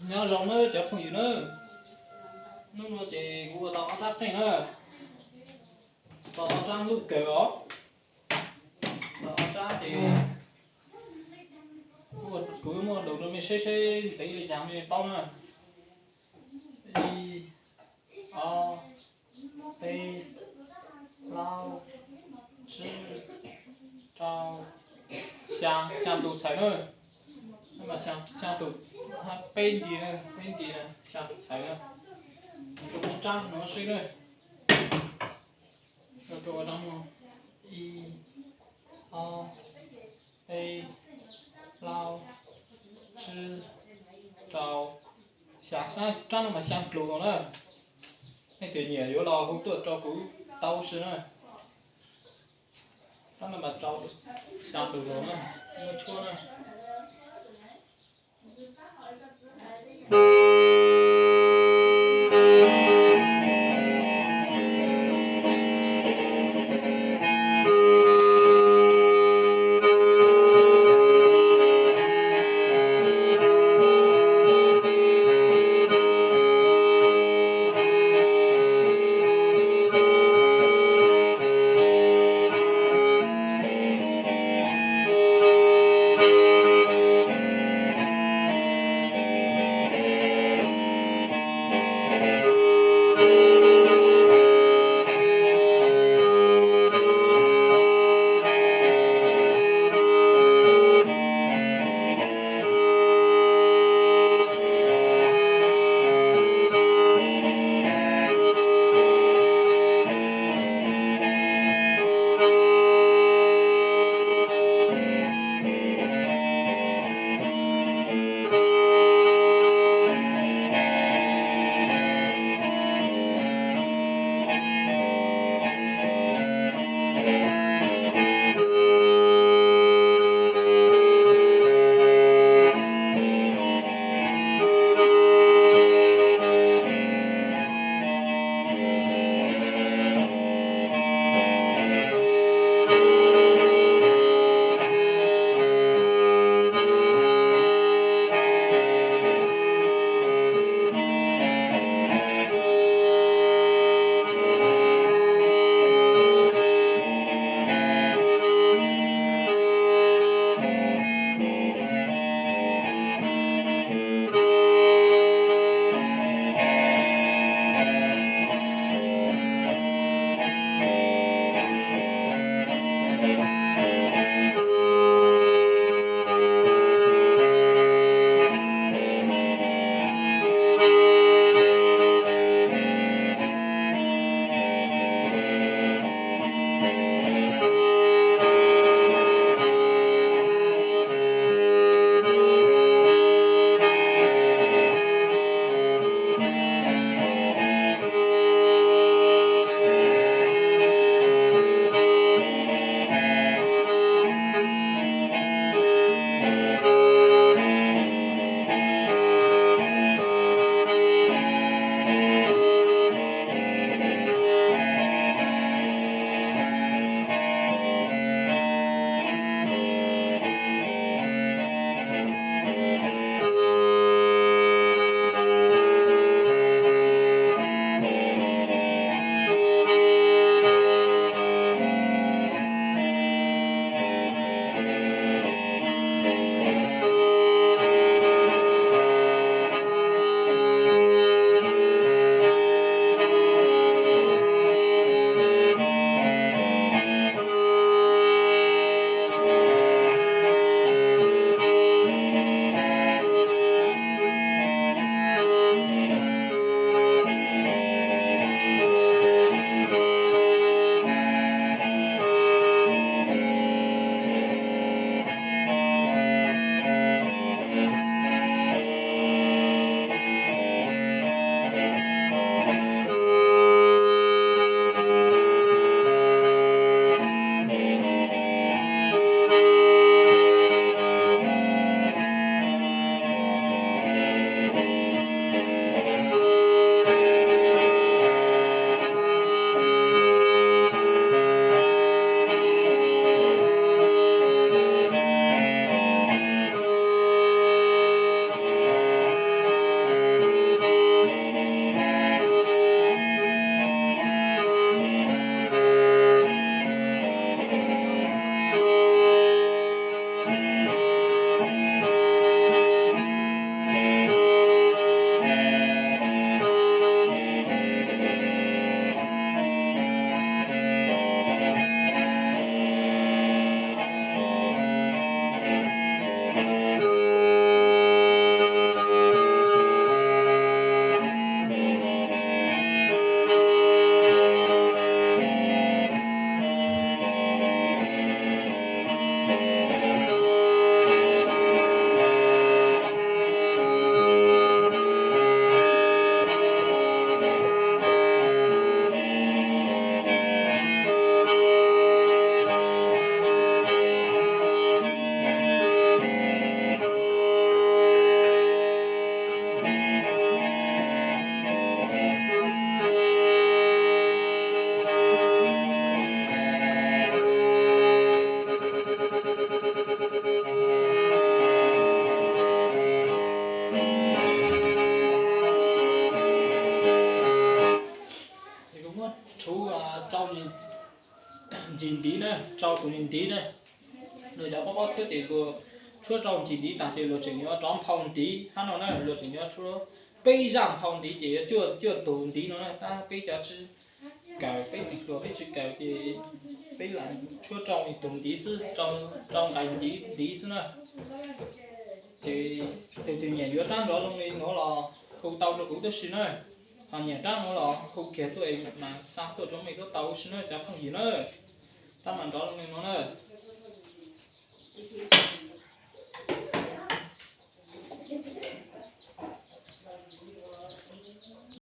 Nyob zoo nawb cov phooj ywg nawb, hnub no ces kuv ua tau ob rab qeej na, tau ob rab lub kawg os. Tau ob rab ces kuv muaj daus rau mej saib saib ntev li cas mej paub na. Ib, ob, peb, plaub, tsib, rau, xya, xya tus txhais na. Xya tus, peb nti na, peb nti na, xya tus txhais na. Rau muaj rab no seb na. Rau ua rau ib, ob, peb, plaub, tsib, rau, xya, rab no mas xya tus no na. Nej twg nyiam yuav los hu tuaj rau kuv tau si na. Rab no mas rau xya tus no na, muaj tshuab na. na, rau tus ntiv na. Luag cov pob pob tshuab ces luag tshuab rau ntsis ntiv tas ces luag tseem yuav rov nphau ntiv hab no na, luag tseem yuav tshuab peb zaj nphau ntiv ces yuav cuaj cuaj tug ntiv no na, tab peb cov tsis kawm, peb tsis hluas peb tsis kawm ces peb lam tshuab rau tus ntiv xwb, rau nqai ntiv xwb na. Ces tus twg nyiam yuav rab nrov zoo li nuav los hu tau rau kuv tib si na, ho nyiam rab nuav los hu kiag tuaj es mam xa tuaj rau mej tuaj tau si na cov phooj ywg na. Rab mas nrov zoo li nuav na.